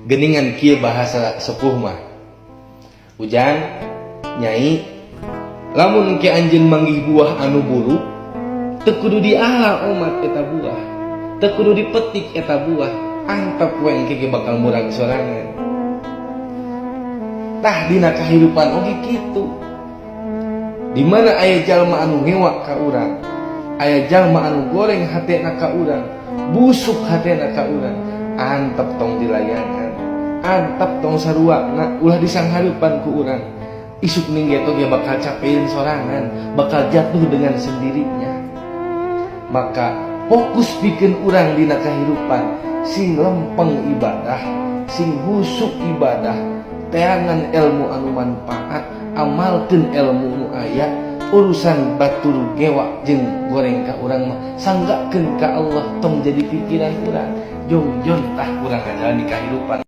Geningan kieu bahasa sepuh mah, "Ujang, Nyai, lamun ke anjeun manggih buah anu buruk, teu kudu diala omat eta buah, teu kudu dipetik eta buah, antep we, engke bakal murag sorangan." Tah, dina kahirupan oge kitu. Di mana aya jalma anu ngewa ka urang, aya jalma anu goreng hatena ka urang, busuk hatena ka urang, antep, tong dilayanan, antep, tong saruana, ulah disanghareupan ku urang. Isuk ninggeto ge bakal capein sorangan, bakal jatuh dengan sendirinya. Maka fokus bikin urang dina kahirupan sing lempeng ibadah, sing husuk ibadah, teangan ilmu anu manfaat, amalkeun ilmu nu aya. Urusan batur ngewa jeung goreng ka urang mah sanggakeun ka Allah, tong jadi pikiran urang. Jongjon tah urang ngajalani kahirupan.